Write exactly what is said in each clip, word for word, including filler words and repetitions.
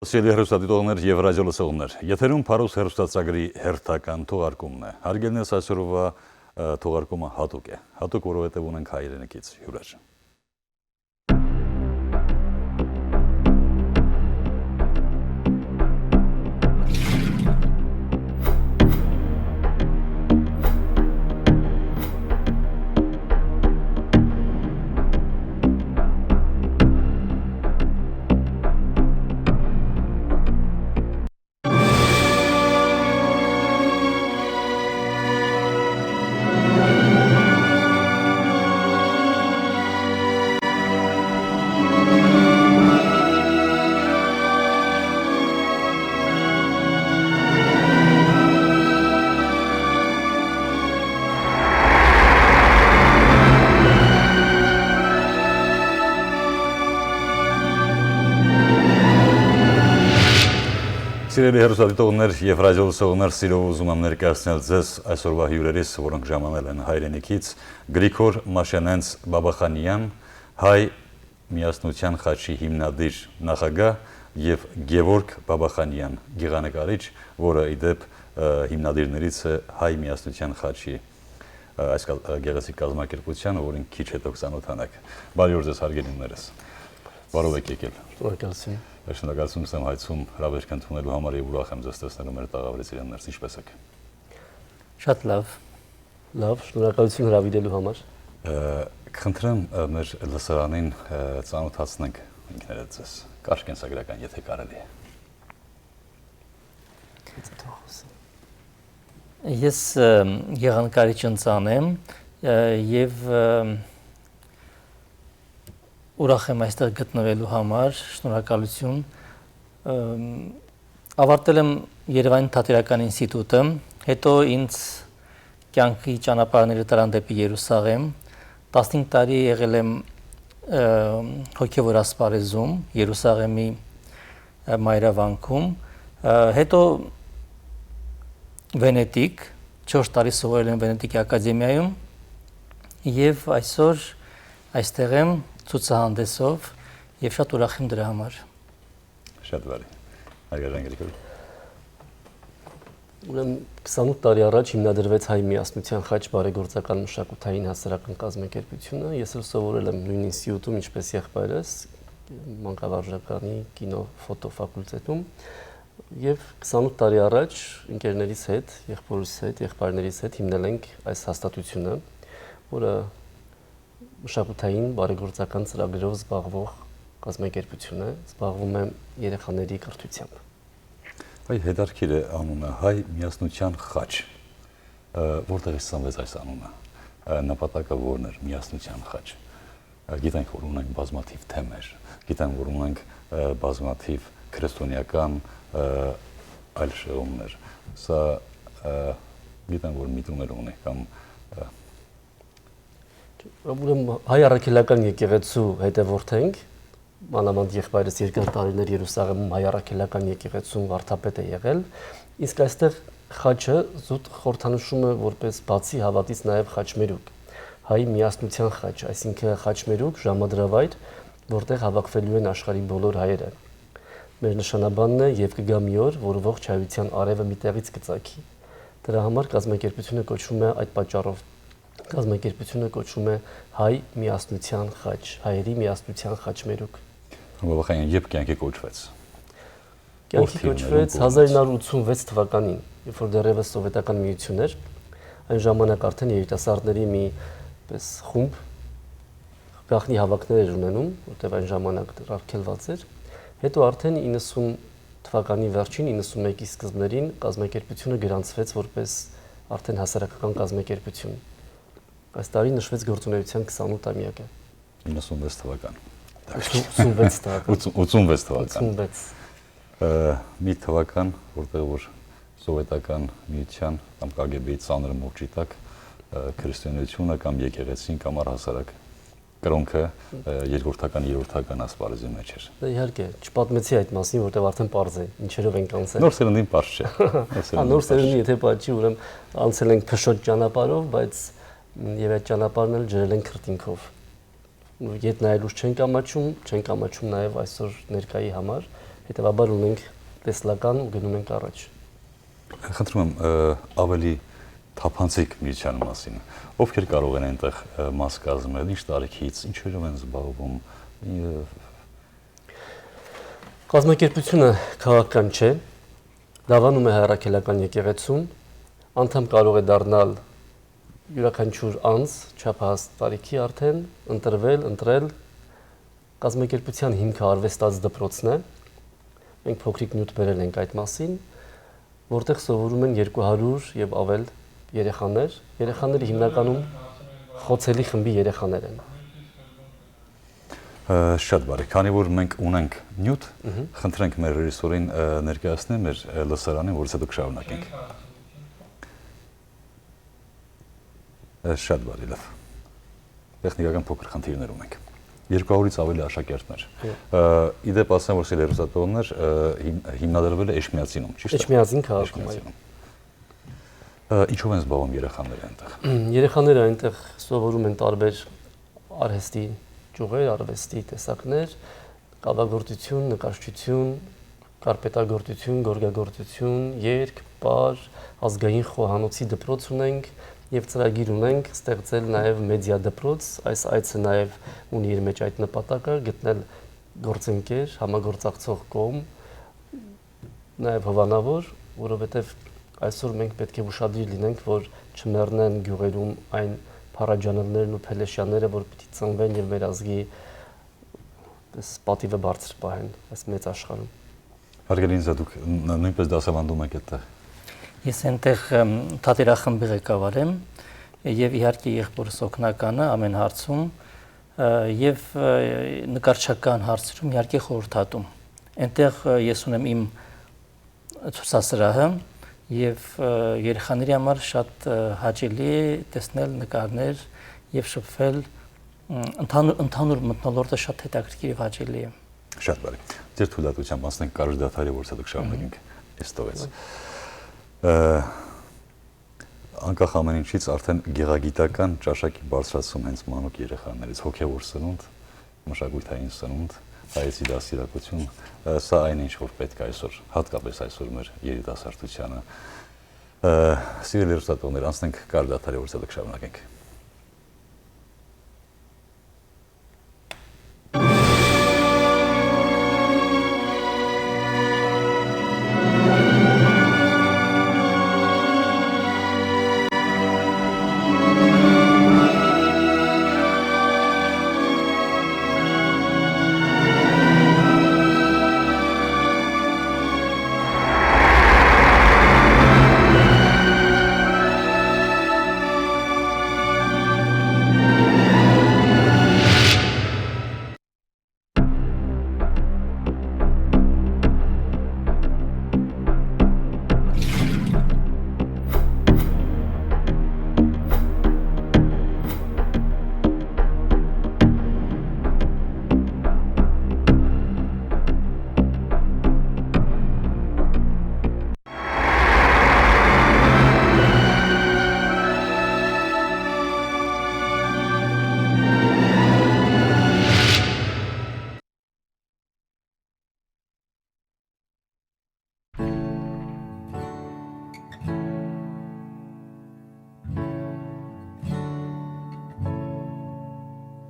Սիրելի հեռուստադիտողներ եւ ռադիոլսողներ, եթերում Փարոս հեռուստացագրի հերթական թողարկումն է։ Հարգելներս, այսօրվա, ը, թողարկումը յատուկ է։ Յատուկ, որովհետեւ ունենք հայրենիքից հիւրեր։ Սիրելի հեռուստադիտողներ եւ ռադիոլսողներ, սիրով ուզում եմ ներկայացնել ձեզ այսօրվա հիւրերիս, որոնք ժամանել են հայրենիքից, Գրիգոր Մաշենենց Բաբախանեան, հայ միասնության խաչի հիմնադիր, նախագահ, եւ Գևորգ Բաբախանեան, գեղանկարիչ, որը, ի դէպ, ը, հիմնադիրներից է հայ միասնության խաչի, ը, այս կալ-, ը, գեղեցիկ կազմակերպության, որին քիչ հետո կծանօթանաք։ Բարի օր ձեզ, հարգելի հիւրերս։ Բարով եք եկել։ Շնորհակալություն։ Շնորհակալություն կուզեմ հայցում հրավերք ընդունելու համար եւ ուրախ եմ ձեզ տեսնելու մեր տաղաւրի սիրահարներս։ Ինչպե՞ս եք։ Շատ լաւ։ Լաւ, շնորհակալություն հրաւիրելու համար։ Ը, կխնդրեմ, ը, մեր լսարանին, ը, ծանօթացնենք ինքներդ ձեզ, կարճ կենսագրական, եթէ կարելի է։ Ես, ը, գեղանկարիչ ընծան եմ, ը, եւ, ը, ուրախ եմ այստեղ գտնվելու համար, շնորհակալություն։ Ըմ, ավարտել եմ Երեւանի Թատերական ինստիտուտը, հետո ինձ կեանքի ճանապարհները տարան դէպի Երուսաղեմ։ Տասնհինգ տարի եղել եմ, ը, հոգեւոր ասպարեզում, Երուսաղեմի, ը, մայրավանքում, ը, հետո Վենետիկ, չորս տարի սովորել եմ Վենետիկի ակադեմիայում, եւ այսօր այստեղ եմ ցուցահանդեսով, եւ շատ ուրախ եմ դրա համար։ Շատ բարի։ Հարգարժան Գրիգոր։ Ուրեմն, քսանութ տարի առաջ հիմնադրուեց Հայ Միասնության խաչ բարեգործական մշակութային հասարակական կազմակերպությունը։ Ես էլ սովորել եմ նոյն ինստիտուտում, ինչպես եղբայրս, մանկավարժականի կինո-ֆոտո ֆակուլտետում։ Եւ քսանութ տարի առաջ ընկերներիս հետ, եղբորս հետ, եղբայրներիս հետ հիմնել ենք այս հաստատությունը, որը մշակութային բարեգործական ծրագրերով զբաղվող կազմակերպություն է, զբաղվում է երեխաների կրթությամբ։ Այ հետաքրքիր է անունը, Հայ միասնության խաչ։ Ը, որտեղից ծնվեց այս անունը։ Ը, նպատակը ո՞րն էր, միասնության խաչ։ Ը, գիտենք, որ ունենք բազմաթիւ թեմեր, գիտեմ, որ ունենք, ը, բազմաթիւ քրիստոնեական, ը, այլ շեղումներ։ Սա, ը, գիտեմ, որ միտումներ ունի կամ, ը, Ուրեմն, հայ առաքելական եկեղեցու հետևորդ ենք, մանավանդ եղբայրս երկար տարիներ Երուսաղեմում հայ առաքելական եկեղեցուն վարդապետ է եղել, իսկ այստեղ խաչը զուտ խորհրդանշում է որպես բացի հաւատից նաեւ խաչմերուկ, հայ միասնության խաչ, այսինքն խաչմերուկ ժամադրավայր, որտեղ հաւաքուելու են աշխարհի բոլոր հայերը։ Մեր նշանաբանն է եւ կը գայ մի օր, որ ողջ հայութեան արեւը մի տեղից կը ծագի։ Դրա համար կազմակերպությունը կոչվում է այդ պատճառով։ Կազմակերպությունը կոչվում է Հայ միասնության խաչ, հայերի միասնության խաչմերուկ։ Բաբախանեան, երբ կեանքի կոչվեց։ Կեանքի Ո՞ր թիվն էր, կոչվեց ո՞ր թիվն էր։ հազար ինը հարյուր ութսունվեց թվականին, երբ որ դեռևս սովետական միություն էր, այն ժամանակ արդեն երիտասարդների մի պես խումբ գաղտնի հաւաքներ էր ունենում, որտեղ այն ժամանակ դեռ արգելված էր։ Հետո արդեն իննսուն թվականի վերջին, իննսուն մեկի սկզբներին կազմակերպությունը գրանցվեց որպես արդեն հասարակական կազմակերպություն։ Այս տարի նշվեց գործունեության քսանութ ամյակը։ Իննսունվեց թվական։ Ութսունվեց թվական։ Ութսուն-, ութսունվեց թվական։ Ութսունվեց։ Ը, մի թվական, որտեղ որ սովետական միության կամ Կ Գ Բ-ի ծանր մուրճի տակ, ը, քրիստոնեությունը կամ եկեղեցին կամ առհասարակ կրոնքը, ը, երկրորդական, երրորդական ասպարեզի մեջ էր։ Դե, իհարկե, չպատմեցի այդ մասին, որտեղ արդեն պարզ է, ինչերով ենք անցել։ Նոր սերնդին պարզ չէ։ Նոր Հա, սերնդին նոր պարզ սերնդին, չէ։ Եթե պարզ չի, ուրեմն անցել ենք փշոտ ճանապարհով, բայց, մ, եւ այդ ճանապարհն էլ ջրել ենք քրտինքով։ Ետ նայելուց չենք ամաչում, չենք ամաչում նաեւ այսօր ներկայի համար, հետեւաբար ունենք տեսլական ու գնում ենք առաջ։ Խնդրում եմ, ը, ավելի թափանցիկ միության մասին։ Ովքեր կարող են այնտեղ, ը, մաս կազմել, ինչ տարիքից, ինչերով են զբաղվում, ը, Կազմակերպությունը քաղաքական չէ, դաւանում է հայրաքելական եկեղեցուն, անդամ կարող է դառնալ յուրաքանչյուր անձ չափահաս տարիքի արդեն, ընտրվել, ընտրել, կազմակերպության հիմքը արուեստաց դպրոցն է, մենք փոքրիկ նիւթ բերել ենք այդ մասին, որտեղ սովորում են երկու հարիւր եւ ավել երեխաներ, երեխաները հիմնականում խոցելի խմբի երեխաներ են։ Ը, շատ բարի, քանի որ մենք ունենք նիւթ, Մհմ։ խնդրենք մեր ռեժիսորին, ը, ներկայացնի մեր, ը, լսարանին, որից դուք շարունակենք։ Ը, շատ բարի, լավ։ Տեխնիկական փոքր խնդիրներ ունենք։ Երկու հարիւրից աւելի աշակերտներ։ Հա։ Ը, ի դեպ, ասեմ, որ սիրելի լսողներ, ը, հիմ-, հիմնադրվել է Էջմիածինում, ճիշդ է՞։ Էջմիածին քաղաքում, այո։ Էջմիածինում։ Ը, ինչով են զբաղվում երեխաները այնտեղ։ Երեխաները այնտեղ սովորում են տարբեր արհեստի ճյուղեր, արվեստի տեսակներ, կավագործութիւն, նկարչութիւն, կարպետագործութիւն, գորգագործութիւն, երգ, պար, ազգային խոհանոցի դպրոց ունենք եւ ծրագիր ունենք ստեղծել նաեւ մեդիա դպրոց։ Այս այցը նաեւ ունի իր մեջ այդ նպատակը, գտնել գործընկեր, համագործակցող կողմ, նաեւ հովանաւոր, որովհետեւ այսօր մենք պէտք է ուշադիր լինենք, որ չմեռնեն գիւղերում այն փարաջանելներն ու փելեշյանները, որ պիտի ծնվեն եւ մեր ազգի, ս-, պատիւը բարձր պահեն այս մեծ աշխարհում։ Հարգելի ինձ, դուք ն-, նոյնպես դասաւանդում եք այդտեղ։ Ես այնտեղ, ըմ, թատերախմբի ղեկավար եմ, եւ իհարկե եղբորս օգնականը ամեն հարցում, ը, եւ, ը, նկարչական հարցերում իհարկե խորհրդատում։ Այնտեղ, ը, ես ունեմ իմ ցուցասրահը եւ, ը, երեխաների համար շատ, ը, հաճելի է տեսնել նկարներ եւ շփվել, մ, ընդհանուր, ընդհանուր մթնոլորտը շատ հետաքրքիր եւ հաճելի է։ Շատ բարի։ Ձեր թույլատուությամբ անցնենք կարճ դադարի, որ դուք շարունակենք Մհմ։ Էստովից։ Ը, անկախ ամեն ինչից արդեն գեղագիտական ճաշակի բարձրացում հենց մանուկ երեխաներից, հոգեւոր սնունդ, մշակութային սնունդ, հայեցի դաստիարակություն, ը, սա այն ինչ որ պետք է այսօր, հատկապես այսօր մեր երիտասարդությանը։ Ը, սիրելի լսողներ, անցնենք կարճ դադարի, որ դուք շարունակենք։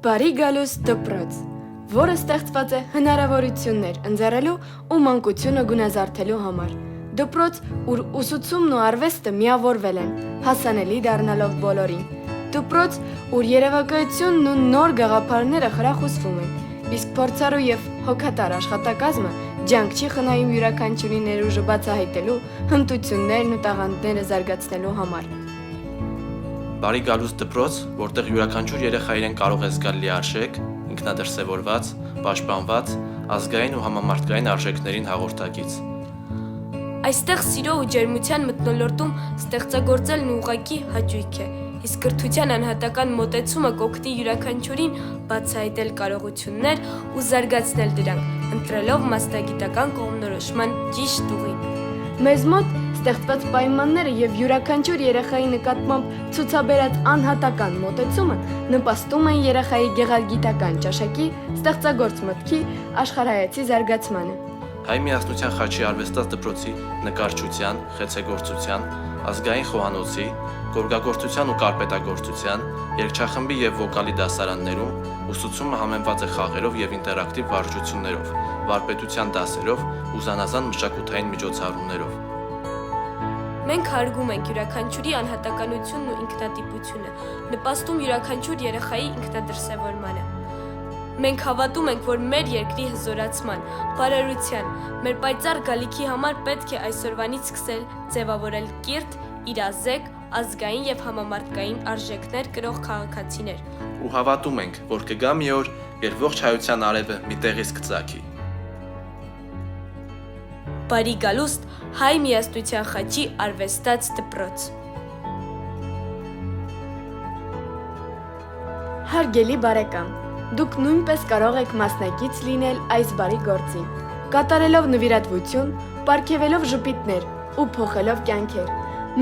Բարի գալուստ դպրոց, որը ստեղծված է հնարավորություններ ընձեռելու ու մանկությունը գունազարդելու համար։ Դպրոց, ուր ուսուցումն ու արվեստը միավորվել են, հասանելի դառնալով բոլորին։ Դպրոց, ուր երեւակայությունն ու նոր գաղափարները խրախուսվում են, իսկ փորձառու եւ հոգատար աշխատակազմը ջանք չի խնայում յուրաքանչյուրի ներուժը բացահայտելու, հմտություններն ու տաղանդները զարգացնելու համար։ Բարի գալուստ դպրոց, որտեղ յուրաքանչյուր երեխա իրեն կարող է զգալ լիարժեք, ինքնադրսեւորված, պաշտպանված, ազգային ու համամարտկային արժեքներին հաղորդակից։ Այստեղ սիրո ու ջերմության մթնոլորտում ստեղծագործելն ուղղակի հաճոյք է, իսկ կրթության անհատական մոտեցումը կօգնի յուրաքանչյուրին բացահայտել կարողություններ ու զարգացնել դրանք, ընտրելով մասնագիտական կողմնորոշման ճիշտ ուղին։ Մեզ մօտ ստեղծված պայմանները եւ յուրաքանչյուր երեխայի նկատմամբ ցուցաբերած անհատական մոտեցումը նպաստում են երեխայի գեղագիտական ճաշակի, ստեղծագործ մտքի, աշխարհայացի զարգացմանը։ Հայ միասնության խաչի արուեստաց դպրոցի նկարչության, խեցեգործության, ազգային խոհանոցի, գորգագործության ու կարպետագործության, երգչախմբի եւ վոկալի դասարաններում ուսուցումը համեմված է խաղերով եւ ինտերակտիվ վարժություններով, վարպետության դասերով ու զանազան մշակութային միջոցառումներով։ Մենք հարգում ենք յուրաքանչյուրի անհատականությունն ու ինքնատիպությունը, նպաստում յուրաքանչյուր երեխայի ինքնադրսեւորմանը։ Մենք հավատում ենք, որ մեր երկրի հզօրացման, բարարության, մեր պայծառ գալիքի համար պէտք է այսօրվանից սկսել ձեւաւորել կիրթ, իրազեկ, ազգային եւ համամարտկային արժէքներ կրող քաղաքացիներ։ Ու հավատում ենք, որ կգայ մի օր, երբ ողջ հայութեան արեւը մի տեղից կծագի։ Բարի գալուստ Հայ միասնության խաչի արուեստաց դպրոց։ Հարգելի բարեկամ, դուք նոյնպէս կարող էք մասնակից լինել այս բարի գործին, կատարելով նուիրատուություն, պարգեւելով ժպիտներ ու փոխելով կեանքեր։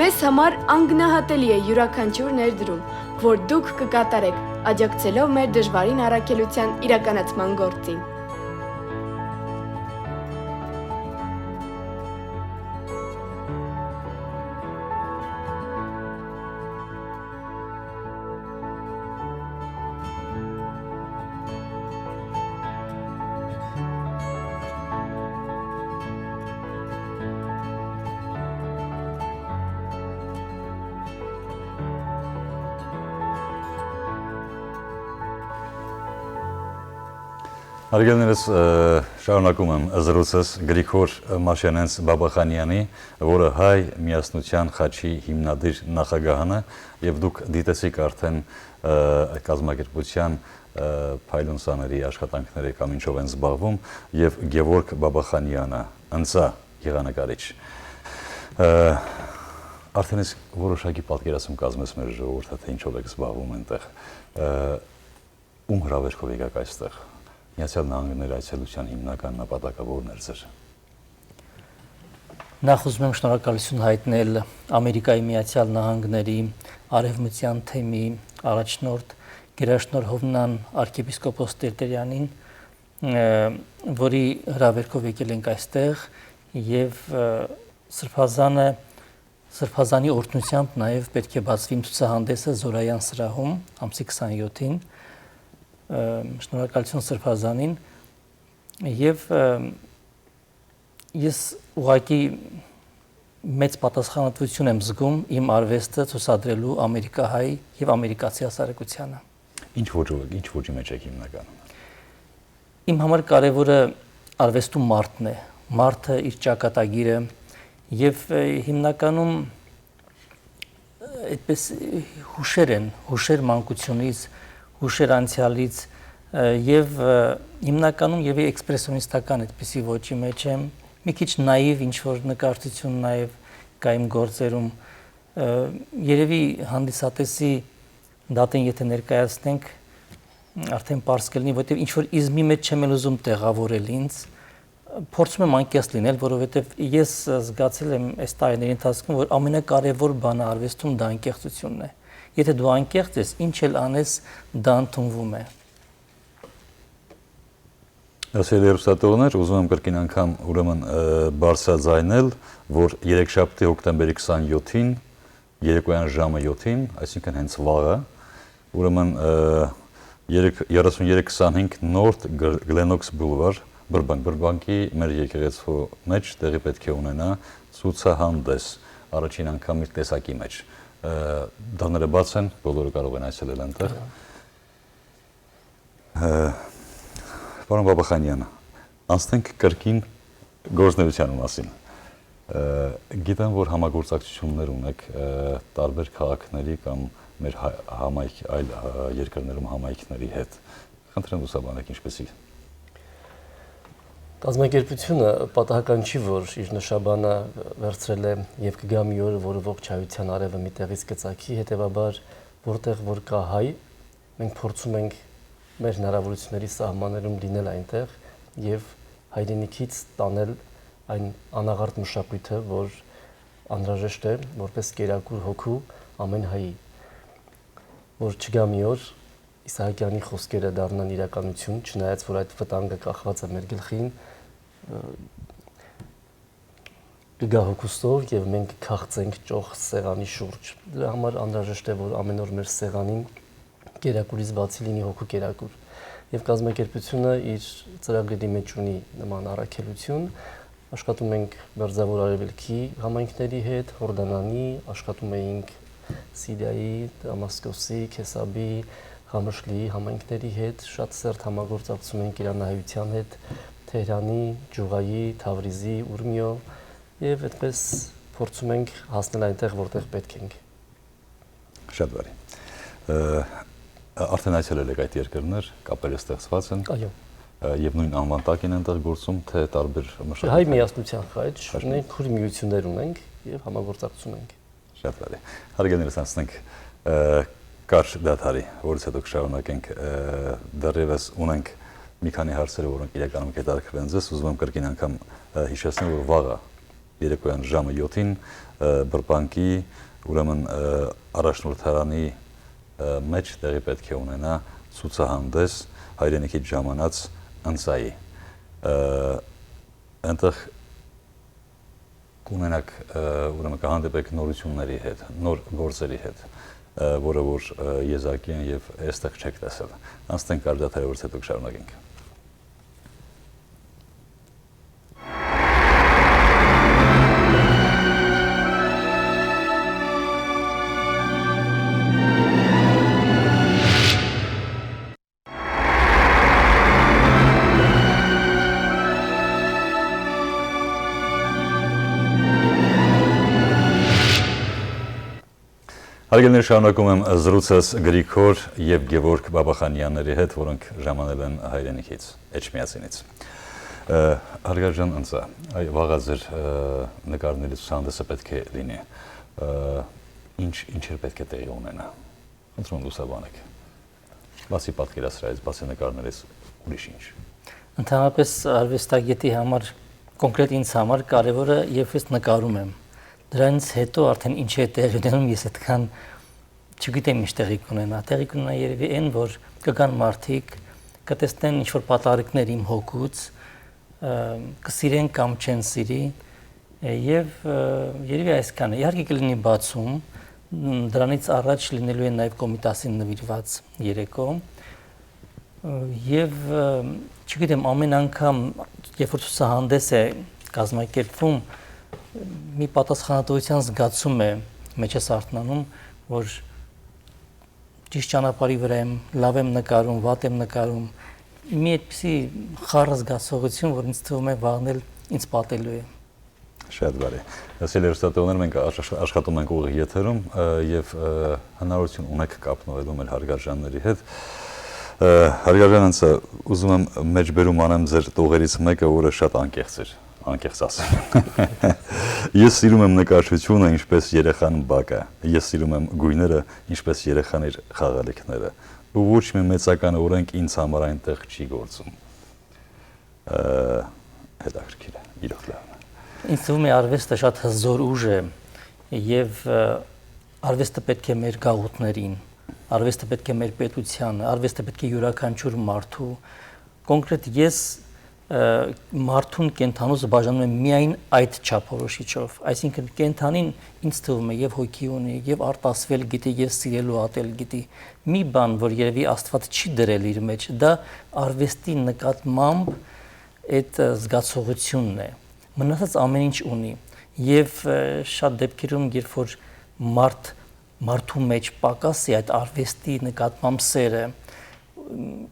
Մեզ համար անգնահատելի է յուրաքանչիւր ներդրում, որ դուք կը կատարէք, աջակցելով մեր դժուարին առաքելութեան իրականացման գործին։ Հարգելներս, ը, շարունակում եմ զրույցս Գրիգոր Մաշյանենց Բաբախանյանի, որը Հայ միասնության խաչի հիմնադիր նախագահն է, եւ դուք դիտեցիք արդեն, ը, կազմակերպութեան, ը, փայլուն սաների աշխատանքները կամ ինչով են զբաղվում, եւ Գևորգ Բաբախանյանը, ընծայ գեղանկարիչ։ Ը, արդեն իսկ որոշակի պատկերացում կազմեց մեր ժողովուրդը, թե ինչով եք զբաղվում այնտեղ։ Ը, Ո՞ւմ հրաւերքով եկաք այստեղ։ Միացյալ Նահանգներ այցելության հիմնական նպատակը ո՞րն էր ձեր։ Նախ ուզում եմ շնորհակալություն հայտնել Ամերիկայի Միացյալ Նահանգների արևմտյան թեմի առաջնորդ գերաշնորհ Հովնան արքեպիսկոպոս Տերտերյանին, ը, որի հրաւերքով եկել ենք այստեղ, եւ, ը, Սրբազանը, Սրբազանի օրհնությամբ նաեւ պէտք է բացուի իմ ցուցահանդէսը Զորայան սրահում, ամսի քսանյոթին, ը, շնորհակալություն Սրբազանին, եւ, ը, ես ուղղակի մեծ պատասխանատվություն եմ զգում իմ արուեստը ցուցադրելու ամերիկահայ եւ ամերիկացի հասարակությանը։ Ինչ ոճով եք, ինչ ոճի մեջ եք հիմնականում։ Իմ համար կարեւորը արուեստում մարդն է, մարդը, իր ճակատագիրը, եւ, ը, հիմնականում, ը, այդպես, ը, հուշեր են, հուշեր մանկությունից, հուշեր անցեալից, ը, եւ, ը, հիմնականում եւ էքսպրեսիոնիստական այդպիսի ոճի մեջ եմ, մի քիչ նաիվ ինչ-որ նկարչություն նաեւ կայ իմ գործերում, ը, երեւի հանդիսատեսի դատին եթե ներկայացնենք, արդեն պարզ կլինի, որտեւ ինչ-որ իզմի մեջ չեմ էլ ուզում տեղաւորել ինձ, փորձում եմ անկեղծ լինել, որովհետեւ ես զգացել եմ այս տարիների ընթացքում, որ ամենակարեւոր բանը արուեստում դա անկեղծությունն է։ Եթե դու անկեղծ ես, ինչ էլ անես, դա ընդունվում է։ Սիրելի հեռուստատողներ, ուզում եմ կրկին անգամ, ուրեմն, ը, բարձրաձայնել, որ երեքշաբթի, հոկտեմբերի քսանյոթին, երեկոյան ժամը յոթին, այսինքն հենց վաղը, ուրեմն, ը, երեք, երեսուն երեք քսանհինգ North Gl-, Glenox Boulevard, Burbank, Burbank-ի մեր եկեղեցու մեջ տեղի պէտք է ունենայ ցուցահանդէս, առաջին անգամ իր տեսակի մեջ։ Ը, դռները բաց են, բոլորը կարող են այցելել այնտեղ։ Ը, պարոն Բաբախանյան, անցնենք կրկին գործունեության մասին։ Ը, գիտեմ, որ համագործակցություններ ունեք, ը, տարբեր քաղաքների կամ մեր հայ-, համայնք-, այլ, ը, երկրներում համայնքների հետ։ Խնդրեմ, լուսաբանեք ինչպեսի։ Կազմակերպությունը պատահական չի, որ իր նշաբանը վերցրել է եւ կգայ մի օր, որ ողջ հայության արեւը մի տեղից կծագի, հետեւաբար, որտեղ որ կայ հայ, մենք փորձում ենք մեր հնարավորությունների սահմաններում լինել այնտեղ եւ հայրենիքից տանել այն անաղարտ մշակոյթը, որ անհրաժեշտ է որպես կերակուր հոգու ամեն հայի, որ չգայ մի օր Իսահակյանի խոսքերը դառնան իրականություն, չնայած որ այդ վտանգը կախված է մեր գլխին, ը, կը գայ հոգուստով եւ մենք կը քաղցենք ճոխ սեղանի շուրջ։ Դրա համար անհրաժեշտ է, որ ամէն օր մեր սեղանին կերակուրից բացի լինի հոգու կերակուր։ Եւ կազմակերպությունը իր ծրագրերի մէջ ունի նման առաքելութիւն։ Աշխատում ենք Մերձաւոր Արեւելքի համայնքների հետ, Յորդանանի, աշխատում էինք Սիրիայի, Դամասկոսի, Քեսաբի, Ղամշլիի համայնքների հետ, շատ սերտ համագործակցում ենք իրանահայութեան հետ, Թեհրանի, Ջուղայի, Թավրիզի, Ուրմիո, եւ այդպես փորձում ենք հասնել այնտեղ, որտեղ պէտք ենք։ Շատ բարի։ Ը, արդեն այցելել եք այդ երկրներ, կապերը ստեղծված են։ Այո։ Ը, եւ նոյն անուան տակ են այնտեղ գործում, թե տարբեր մշակութային Հայ միասնության խաչ Խաչ ունենք, քուրի միություններ ունենք եւ համագործակցում ենք։ Շատ բարի։ Հարգելի, անցնենք, ը, կարճ դադարի, որից հետո կշարունակենք, ը, դեռևս ունենք մի քանի հարցեր, որոնք իրականում կհետաքրքրեն ձեզ։ Ուզում եմ կրկին անգամ, ը, հիշեցնել, որ վաղը, երեկոյան ժամը յոթին, ը, Բրբանկի, ուրեմն, ը, առաջնորդարանի, ը, մէջ տեղի պէտք է ունենայ ցուցահանդէս հայրենիքից ժամանած ընծայի։ Ը, այնտեղ կունենաք, ը, ուրեմն կհանդիպեք նորությունների հետ, նոր գործերի հետ, ը, որը որ, ը, եզակի են եւ այստեղ չեք տեսել։ Անցնենք կարճ դադարի, որից հետո կշարունակենք։ Հարգելի, շարունակում եմ զրուցս Գրիգոր եւ Գևորգ Բաբախանյանների հետ, որոնք ժամանել են հայրենիքից, Էջմիածինից։ Ը, Հարգարժան ընծայ, այ վաղը ձեր, ը, նկարների ցուցահանդէսը պէտք է լինի։ Ը, ինչ, ինչեր պէտք է տեղի ունենայ։ Խնդրում եմ, լուսաբանեք։ Բացի պատկերասրահից, բացի նկարներից, ուրիշ ինչ։ Ընդհանրապես արուեստագետի համար, կոնկրետ ինձ համար կարեւորը, երբ ես նկարում եմ։ Դրանից հետո արդեն ինչ է տեղի ունենում, ես այդքան չգիտեմ ինչ տեղի կունենայ։ Տեղի կունենայ երեւի այն, որ կգան մարդիկ, կտեսնեն ինչ-որ պատառիկներ իմ հոգուց, ը, կսիրեն կամ չեն սիրի, ը, եւ, ը, երեւի այսքան է։ Իհարկե կլինի բացում, մ, դրանից առաջ լինելու է նաեւ Կոմիտասին նուիրուած երեկո, ը, եւ, ը, չգիտեմ, ամէն անգամ, երբ որ ցուցահանդէս է կազմակերպվում, մի պատասխանատուության զգացում է մեջս արթնանում, որ ճիշտ ճանապարհի վրա եմ, լաւ եմ նկարում, վատ եմ նկարում, մի այդպիսի խառը զգացողություն, որ ինձ թվում է վաղն էլ ինձ պատելու է։ Շատ բարի։ Սիրելի հեռուստատողներ, մենք աշ-, աշ-, աշխատում ենք ուղիղ եթերում, ը, եւ, ը, հնարավորություն ունեք կապնուելու մեր հարգարժանների հետ։ Ը, հարգարժան, հենց, ը, ուզում եմ մեջբերում անեմ ձեր տողերից մեկը, որը շատ անկեղծ էր, անկեղծ ասեմ։ «Ես սիրում եմ նկարչությունը, ինչպես երեխան բակը։ Ես սիրում եմ գույները, ինչպես երեխան իր խաղալիքները։ Ու ոչ մի մեծական օրենք ինձ համար այնտեղ չի գործում»։ Ը, հետաքրքիր է, իրոք լավ։ Ինձ թվում է, արվեստը շատ հզոր ուժ է, եւ, ը, արվեստը պէտք է մեր գաղութներին, արվեստը պէտք է մեր պետությանը, արվեստը պէտք է իւրաքանչիւր մարդու։ Կոնկրետ ես, ը, մարդուն կենդանուս բաժանում եմ միայն այդ չափորոշիչով, այսինքն կենդանին, ինձ թվում է, եւ հոգի ունի, եւ արտասվել գիտի, եւ սիրել ու ատել գիտի։ Մի բան, որ երեւի Աստուած չի դրել իր մեջ, դա արվեստի նկատմամբ այդ, ը, զգացողությունն է։ Մնացած ամեն ինչ ունի։ Եւ, ը, շատ դեպքերում, երբ որ մարդ, մարդու մեջ պակաս է այդ արվեստի նկատմամբ սերը,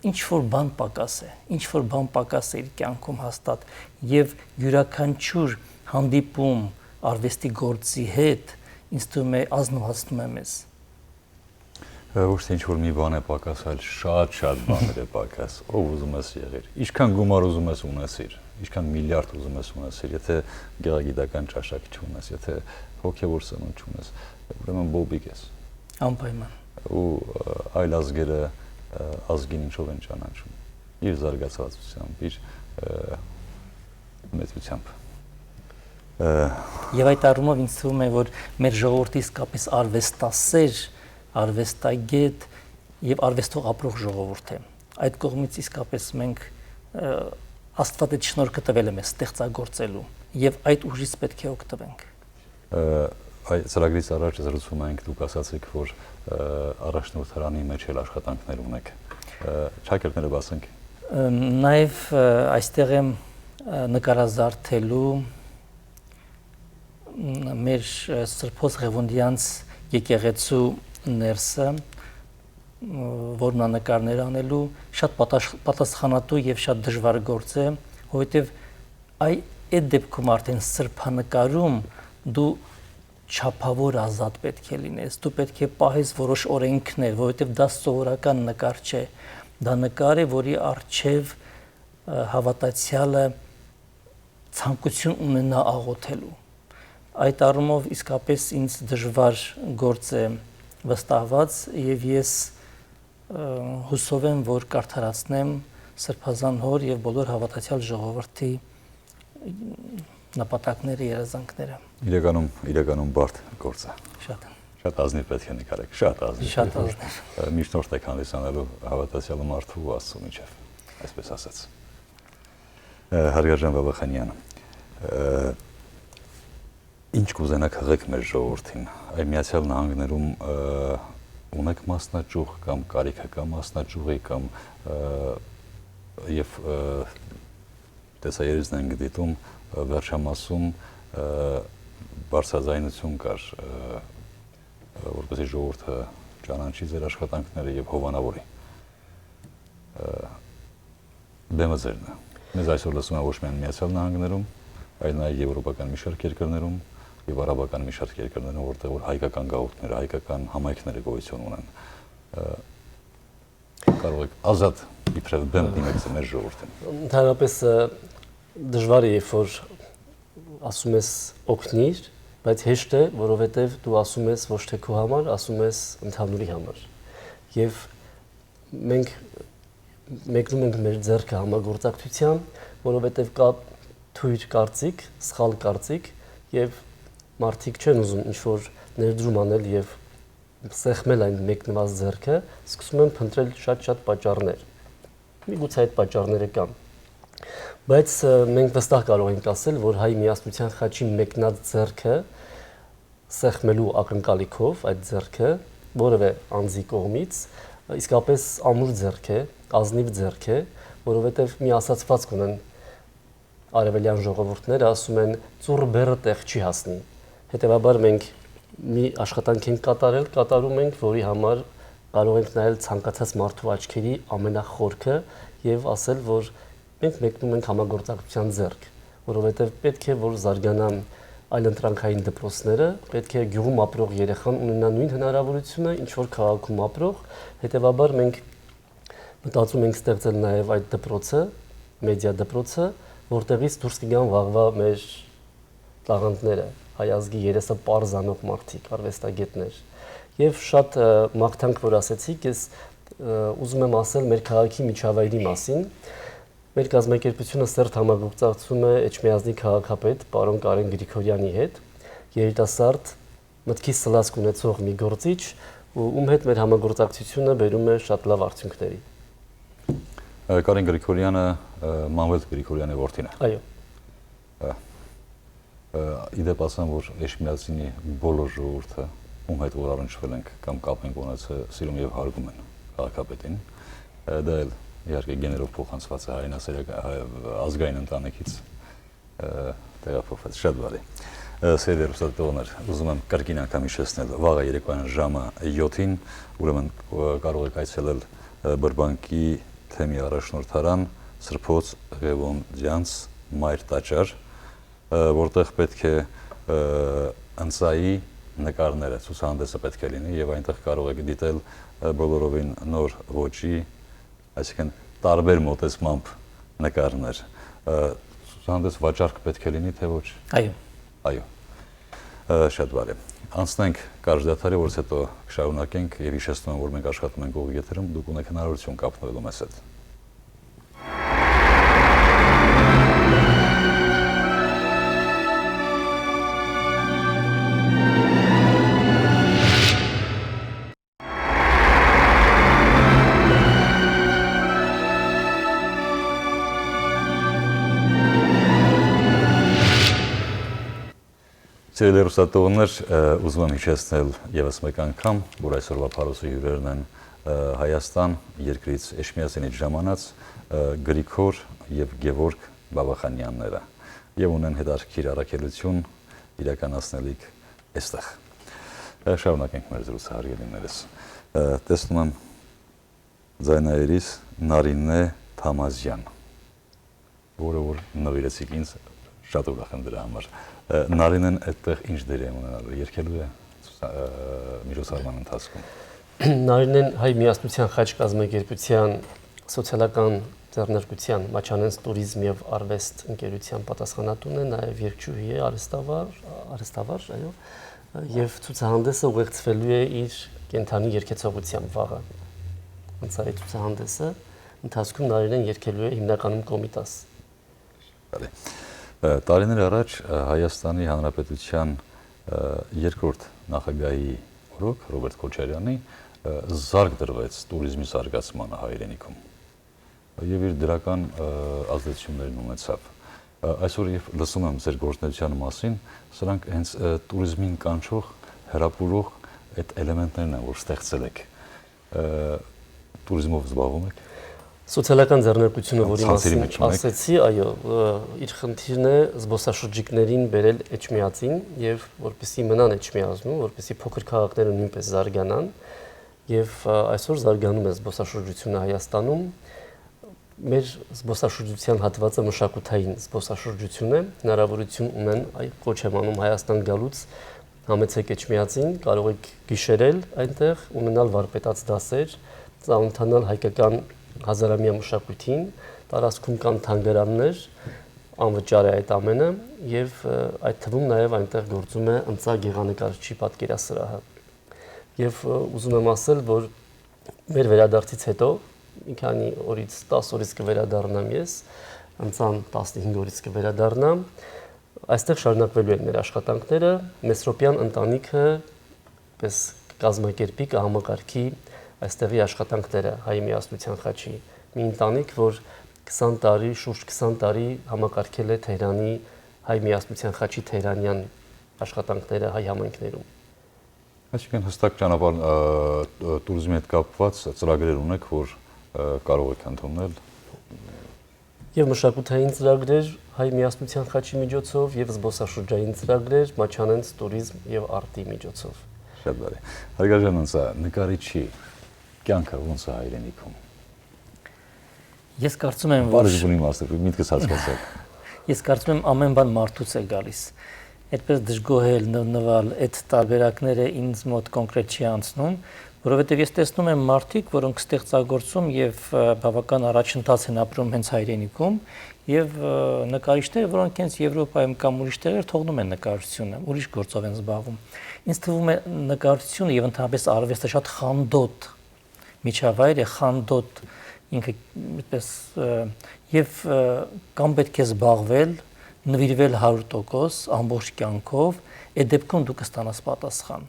ինչ-որ բան պակաս է, ինչ-որ բան պակաս է իր կյանքում հաստատ, եւ իւրաքանչիւր հանդիպում արվեստի գործի հետ, ինձ թվում է, ազնուացնում է մեզ։ Ը, ոչ թե ինչ-որ մի բան է պակաս, այլ շատ-շատ բաներ է պակաս։ Ով ուզում ես եղիր, ինչքան գումար ուզում ես ունեսիր, ինչքան միլիարդ ուզում ես ունեսիր, եթե գեղագիտական ճաշակ չունես, եթե հոգեվոր սնունդ չունես, ուրեմն բոբիկ ես։ Անպայման։ Ու, ը, այլ ազգերը, ը, ազգին ինչով են ճանաչում։ Իր զարգացվածությամբ, իր, ը, մեծությամբ։ Ը, Եվ այդ առումով ինձ թվում է, որ մեր ժողովուրդը իսկապես արվեստասեր, արվեստագետ եւ արվեստով ապրող ժողովուրդ է։ Այդ կողմից իսկապես մենք, ը, Աստված այդ շնորհքը տվել է մեզ ստեղծագործելու։ եւ այդ ուժից պէտք է օգտուենք։ Ը, այ ծրագրից առաջ զրուցում ենք, դուք ասացիք, որ, ը, առաջնորդարանի մեջ էլ աշխատանքներ ունեք։ Ը, շագերտները բացենք։ Ը, նաեւ, ը, այստեղ եմ, ը, նկարազարդելու, մ, մեր, ը, Սրբոց Ղեւոնդեանց եկեղեցու ներսը, մ, որմնանկարներ անելու շատ պատաշ-, պատասխանատու եւ շատ դժվար գործ է, որովհետեւ այ այդ դեպքում արդեն սրբանկարում դու չափաւոր ազատ պէտք է լինես, դու պէտք է պահես որոշ օրենքներ, որովհետեւ դա սովորական նկար չէ, դա նկար է, որի առջեւ, ը, հաւատացեալը ցանկություն ունենայ աղօթելու։ Այդ առումով իսկապէս ինձ դժուար գործ է վստահուած եւ ես, ը, յուսով եմ, որ կ'արդարացնեմ Սրբազան Հօր եւ բոլոր հաւատացեալ ժողովրդի նպատակները, երազանքները։ Իրականում, իրականում բարդ գործ է։ Շատ։ Շատ ազնիվ պէտք է նկարեք, շատ ազնիվ։ Շատ ազնիվ։ Ը, միջնորդ եք հանդիսանալու հաւատացեալ մարդու ու Աստծու միջեւ, այսպես ասած։ Ը, Հարգարժան Բաբախանեան, ը, ինչ կ'ուզենաք յղեք մեր ժողովրդին։ Այ Միացյալ Նահանգներում, ը, ունեք մասնաճյուղ կամ կարիքը կայ մասնաճյուղի կամ, ը, եւ, ը, տեսայերիզն ենք դիտում, ը, վերջամասում, ը, բարձրաձայնություն կար, ը, ը, որպեսզի ժողովուրդը ճանաչի ձեր աշխատանքները եւ հովանաւորի։ Ը, բեմը ձերն է։ Մեզ այսօր լսում է ոչ միայն Միացյալ Նահանգներում, այլ նաեւ եւրոպական մի շարք երկրներում եւ արաբական մի շարք երկրներում, որտեղ որ հայկական գաղութները, հայկական համայնքները գոյություն ունեն։ Ը, կարող եք ազատ իբրեւ բեմ դիմեք ձեր մեր ժողովուրդին։ Ընդհանրապես, ը, դժվար է, երբ որ ասում ես օգնիր, բայց հեշտ է, որովհետև դու ասում ես ոչ թե քո համար, ասում ես ընդհանուրի համար։ Եվ մենք մեկնում ենք մեր ձեռքը համագործակցության, որովհետև կա թույր կարծիք, սխալ կարծիք, և մարդիկ չեն ուզում ինչ-որ ներդրում անել և սեղմել այն մեկնված ձեռքը, սկսում են փնտրել շատ-շատ պատճառներ։ Միգուցե այդ պատճառները կան։ Բայց, ը, մենք վստահ կարող ենք ասել, որ հայ միասնության խաչի մեկնած ձեռքը սեղմելու ակնկալիքով այդ ձեռքը որևէ անձի կողմից, ը, իսկապես ամուր ձեռք է, ազնիվ ձեռք է, որովհետև մի ասացվածք ունեն արևելյան ժողովուրդները, ասում են, «Ծուռը բեռը տեղ չի հասնի»։ Հետևաբար մենք մի աշխատանք ենք կատարել, կատարում ենք, որի համար կարող ենք նայել ցանկացած մարդու աչքերի ամենախորքը և ասել, որ մենք մեկնում ենք համագործակցության ձեռք, որովհետև պետք է, որ զարգանան այլընտրանքային դպրոցները, պետք է գյուղում ապրող երեխան ունենա նույն հնարավորությունը, ինչ որ քաղաքում ապրող, հետևաբար մենք մտածում ենք ստեղծել նաև այդ դպրոցը, մեդիա դպրոցը, որտեղից դուրս կգան վաղվա մեր տաղանդները, հայ ազգի երեսը պարզ անող մարդիկ, արվեստագետներ։ Եվ շատ, ը, մաղթանք, որ ասեցիք, ես, ը, ուզում եմ ասել մեր քաղաքի միջավայրի մասին։ Մեր կազմակերպությունը սերտ համագործակցում է Էջմիածնի քաղաքապետ պարոն Կարեն Գրիգորյանի հետ, երիտասարդ, մտքի սլացք ունեցող մի գործիչ, ու ում հետ մեր համագործակցությունը բերում է շատ լավ արդյունքների։ Ը, Կարեն Գրիգորյանը, ը, Մանուել Գրիգորյանի որդին է։ Այո։ Ը, ը, ի դեպ ասեմ, որ Էջմիածնի բոլոր ժողովուրդը, ում հետ որ առնչվել ենք կամ կապ ենք ունեցել, սիրում և հարգում են քաղաքապետին։ Ը, դա էլ իհարկե գեներով փոխանցված է հայ նասերական, հայ, ազգային ընտանիքից, ը, տեղափոխված։ Շատ բարի։ Ը, սիրելի հեռուստադիտողներ, ուզում եմ կրկին անգամ հիշեցնել, վաղը երեկոյան ժամը յոթին, ուրեմն, ը, կարող եք այցելել, ը, Բրբանկի թեմի առաջնորդարան Սրբոց Ղևոնդյանց մայր տաճար, ը, որտեղ պետք է, ը, ընծայի նկարները, ցուցահանդեսը պետք է լինի, և այնտեղ կարող եք դիտել, ը, բոլորովին նոր ոճի, այսինքն տարբեր մոտեցմամբ նկարներ։ Ը, ցուցահանդես վաճառք պետք է լինի, թե ոչ։ Այո։ Այո։ Ը, շատ բարի։ Անցնենք կարճ դադարի, որից հետո կշարունակենք, և հիշեցնում եմ, որ մենք աշխատում ենք ուղիղ եթերում, դուք ունեք հնարավորություն կապնվելու մեզ հետ։ Սիրելի հեռուստադիտողներ, ը, ուզում եմ հիշեցնել ևս մեկ անգամ, որ այսօրվա Փարոսի հիւրերն են, ը, Հայաստան երկրից Էջմիածինից ժամանած, ը, Գրիգոր եւ Գևորգ Բաբախանյանները, եւ ունեն հետաքրքիր առաքելութիւն իրականացնելիք էստեղ։ Ը, շարունակենք մեր զրույցը, հարգելի ներս։ Ը, տեսնում եմ ձայնայերիս Նարինե Թամազեան, որը որ նուիրեցիք ինձ, շատ ուրախ եմ դրա համար։ Ը, Նարինեն այդտեղ ինչ դեր է ունենալու, երգելու է ցուցա-, ը, միջոցառման ընթացքում։ Նարինեն Հայ Միասնության խաչ կազմակերպության սոցիալական ձեռնարկության Մաչանենց տուրիզմ եւ արվեստ ընկերության պատասխանատուն է, նաեւ երգչուհի է, արհեստավար, արհեստավար, այո, եւ ցուցահանդէսը ուղեկցուելու է իր կենդանի երգեցողությամբ վաղը։ Անցայ ցուցահանդէսը ընթացքում Նարինեն երգելու է հիմնականում Կոմիտաս։ Բարի։ Ը, տարիներ առաջ, ը, Հայաստանի Հանրապետության, ը, երկրորդ նախագահի օրոք Ռոբերտ Քոչարյանի, ը, զարգ դրուեց տուրիզմի զարգացմանը հայրենիքում եւ իր դրական, ը, ազդեցություններն ունեցավ։ Ը, այսօր երբ լսում եմ ձեր գործունեության մասին, սրանք հենց, ը, տուրիզմին կանչող, հրապուրող այդ էլեմենտներն են, որ ստեղծել եք։ Ը, տուրիզմով զբաղվում եք։ Սոցիալական ձեռնարկությունը, որի Ցանցերի մասին մեջ ունեք։ Ասեցի, այո, ը, իր խնդիրն է զբոսաշրջիկներին բերել Էջմիածին եւ որպեսզի մնան Էջմիածնում, որպեսզի փոքր քաղաքները նոյնպես զարգանան, եւ, ը, այսօր զարգանում է զբոսաշրջությունը Հայաստանում։ Մեր զբոսաշրջության հատուածը մշակութային զբոսաշրջություն է, հնարաւորութիւն ունեն, այ, կոչ եմ անում Հայաստան գալուց, համեցեք Էջմիածին, կարող եք գիշերել այնտեղ, ունենալ վարպետաց դասեր, ծանոթանալ հայկական հազարամյա մշակոյթին, տարածքում կան թանգարաններ, անվճար է այդ ամենը, եւ, ը, այդ թվում նաեւ այնտեղ գործում է Ընծայ գեղանկարչի պատկերասրահը։ Եւ, ը, ուզում եմ ասել, որ մեր վերադարձից հետո, մի քանի օրից, տաս օրից կվերադառնամ ես, Ընծան տասնհինգ օրից կվերադառնամ, այստեղ շարունակվելու են մեր աշխատանքները, Մեսրոպեան ընտանիքը պես կազմակերպի, կհամակարգի այստեղի աշխատանքները Հայ Միասնության խաչի։ Մի ընտանիք, որ քսան տարի, շուրջ քսան տարի համակարգել է Թեհրանի Հայ Միասնության խաչի թեհրանեան աշխատանքները հայ համայնքներում։ Այսինքն՝ հստակ ճանապարհ, ը, ը, տուրիզմի հետ կապված ծրագրեր ունեք, որ, ը, կարող եք ընդունել։ Եւ մշակութային ծրագրեր Հայ Միասնության խաչի միջոցով, եւ զբոսաշրջային ծրագրեր Մաչանենց տուրիզմ եւ արտի միջոցով։ Շատ բարի։ Հարգարժան Ընծայ, նկարիչի կյանքը ո՞նց է հայրենիքում։ Ես կարծում եմ, որ Բարի բունի մասը, միտքս հասկացաք։ Ես կարծում եմ, ամեն բան մարդուց է գալիս։ Այդպես դժգոհել, նվնվալ, այդ տարբերակները ինձ մոտ կոնկրետ չի անցնում, որովհետև ես տեսնում եմ մարդիկ, որոնք ստեղծագործում և, ը, բավական առաջընթաց են ապրում հենց հայրենիքում, և, ը, նկարիչները, որոնք հենց Եվրոպայում կամ ուրիշ տեղեր թողնում են նկարչությունը, ուրիշ գործով են զբաղվում։ Ինձ թվում է, նկարչությունը և ընդհանրապես արվեստը շատ խանդոտ միջավայր է, խանդոտ ինքը այդպես, ը, և, ը, կամ պետք է զբաղվել, նվիրվել հարյուր տոկոս ամբողջ կյանքով, այդ դեպքում դու կստանաս պատասխան։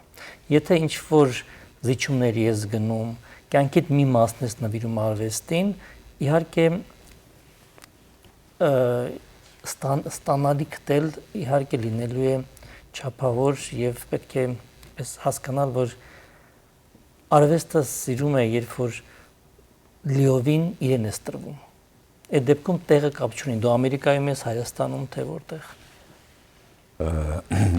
Եթե ինչ-որ զիջումներ ես գնում, կյանքիդ մի մասն ես նվիրում արվեստին, իհարկե, ը, ստան-, ստանալիքդ էլ իհարկե լինելու է չափավոր և պետք է պես հասկանալ, որ արվեստը սիրում է, երբ որ լիովին իրեն ես տրվում։ Այդ դեպքում տեղը կապ չունի, դու Ամերիկայում ես, Հայաստանում, թե որտեղ։ Ը,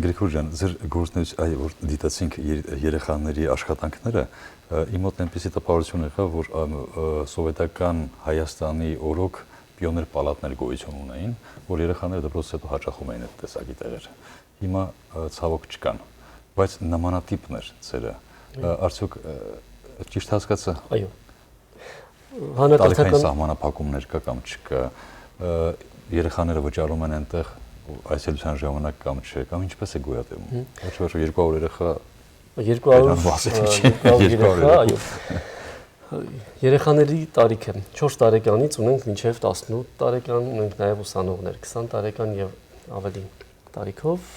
Գրիգոր ջան, ձեր գործունեության, այ, որ դիտեցինք եր-, երեխաների աշխատանքները, ը, իմ մոտ այնպիսի տպավորություն եղավ, որ, ը, ը, սովետական Հայաստանի օրոք պիոներ պալատներ գոյություն ունեին, որ երեխաները դպրոցից հետո հաճախում էին այդ տեսակի տեղեր։ Հիմա, ը, ցավոք չկան, բայց նմանատիպն էր ձերը։ Ը, Այո։ Արդյոք, ը, ճիշտ հասկացա։ Այո։ Տարիքային Հանրակրթական սահմանափակումներ կա կամ չկա, ը, երեխաները վճարում են այնտեղ այցելության ժամանակ կամ չէ, կամ ինչպես է գոյատևում։ Հմ։ Ոչ որ երկու հարյուր երեխա Երկու հարյուր, Հայաստանում ասել ը, չի, երկու հարյուր երկու հարյուր երեխա, երեխա։ Այո։ Երեխաների տարիքը չորս տարեկանից ունենք մինչև տասնութ տարեկան, ունենք նաև ուսանողներ, քսան տարեկան և ավելի տարիքով,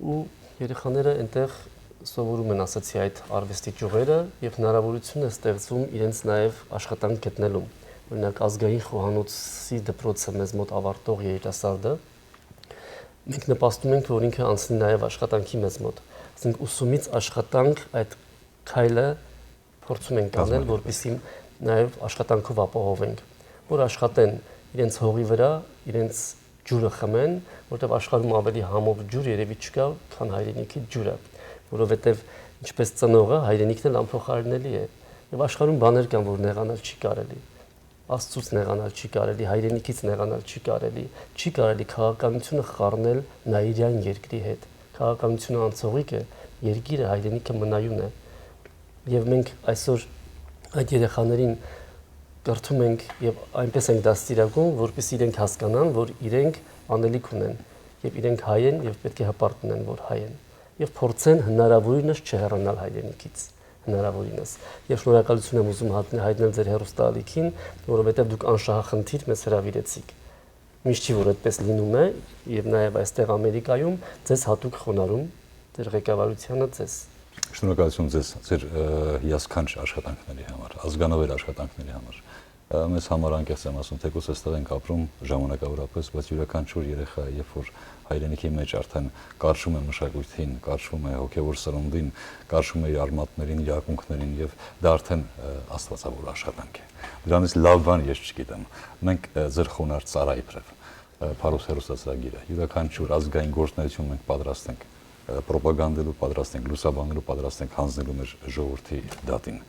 ու երեխաները այնտեղ սովորում են, ասացի, այդ արվեստի ճյուղերը, և հնարավորություն է ստեղծվում իրենց նաև աշխատանք գտնելու։ Օրինակ, Ազգային խոհանոցի դպրոցը մեզ մոտ ավարտող երիտասարդը Մենք նպաստում ենք, որ ինքը անցնի նաև աշխատանքի մեզ մոտ։ Ասենք, ուսումից աշխատանք, այդ քայլը փորձում ենք անել, որպեսզի նաև աշխատանքով ապահովենք, որ աշխատեն իրենց հողի վրա, իրենց ջուրը խմեն, որտեղ աշխարհում ավելի համով ջուր երևի չկա, քան հայրենիքի ջուրը, որովհետև ինչպես ծնողը, հայրենիքն էլ անփոխարինելի է։ Եվ աշխարհում բաներ կան, որ նեղանալ չի կարելի։ Աստծուց նեղանալ չի կարելի, հայրենիքից նեղանալ չի կարելի, չի կարելի քաղաքականությունը խառնել նայիրյան երկրի հետ։ Քաղաքականությունը անցողիկ է, երկիրը, հայրենիքը մնայուն է։ Եվ մենք այսօր այդ երեխաներին կրթում ենք եւ այնպես ենք դաստիարակում, որպեսզի իրենք հասկանան, որ իրենք անելիք ունեն եւ իրենք հայ են եւ պէտք է հպարտ մնան, որ հայ են, եւ փորձեն հնարաւորինս չհեռանալ հայրենիքից, հնարաւորինս։ Եւ շնորհակալություն եմ ուզում հայտնել, հայտնել ձեր հեռուստաալիքին, որովհետեւ դուք անշահախնդիր մեզ հրաւիրեցիք։ Միշտ չի, որ այդպես լինում է, եւ նաեւ այստեղ Ամերիկայում ձեզ հատուկ խոնարհում, ձեր ղեկավարությանը, ձեզ։ Շնորհակալություն ձեզ, ձեր, ը, հիասքանչ աշխատանքների համար, ազգանավեր աշխատանքների համար։ Ը, մեզ համար, անկեղծ եմ ասում, թեկուզ այստեղ ենք ապրում ժամանակավորապես, բայց յուրաքանչյուր երեխա, երբ որ հայրենիքի մեջ արդեն կարշում է մշակույթին, կարշում է հոգեոր սերունդին, կարշում է իր արմատներին, իր ակունքներին, եւ դա արդեն, ը, աստվածաւոր աշխատանք է։ Դրանից լաւ բան ես չգիտեմ։ Մենք, ը, ձեր խոնարհ ծառայ իբրեւ, ը, Փարոս հեռուստացրագիրը, յուրաքանչյուր ազգային գործունեություն մենք պատրաստ ենք, ը, պրոպագանդելու պատրաստ ենք, լուսաբանելու պատրաստ ենք, հանձնելու մեր ժողովրդի դատին։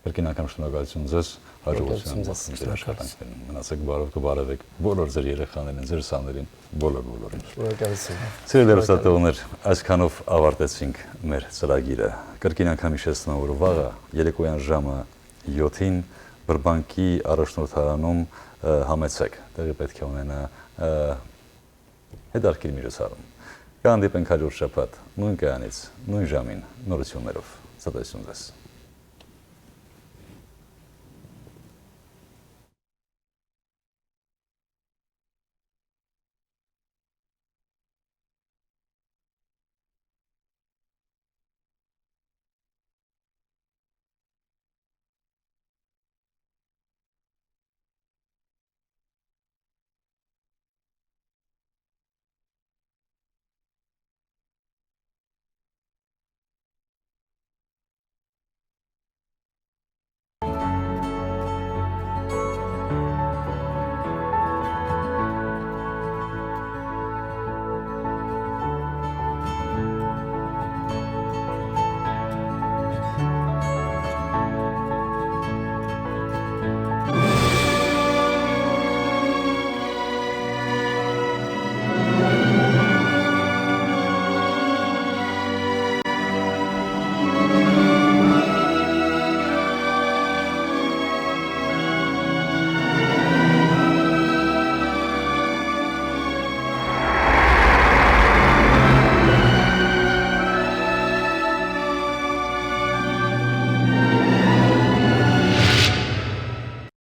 Կրկին անգամ շնորհակալություն ձեզ, հաջողության շնորհակալություն ձեզ, մաղթում ձեր շնորհակալություն։ Աշխատանքներում։ Մնացեք բարով, կբարևեք բոլոր ձեր երեխաներին, ձեր սաներին, բոլոր, բոլորին։ Շնորհակալություն։ Սիրելի հեռուստատողներ, այսքանով ավարտեցինք մեր ծրագիրը։ Կրկին անգամ հիշեցնեմ, որ վաղը երեկոյան ժամը յոթին Բրբանքի առաջնորդարանում, ը, համեցեք, տեղի պէտք է ունենայ, ը, հետաքրքիր միջոցառում։ Կհանդիպենք հաջորդ շաբաթ, նոյն կայանից, նոյն ժամին, նորութիւններով։ Ցտեսություն ձեզ։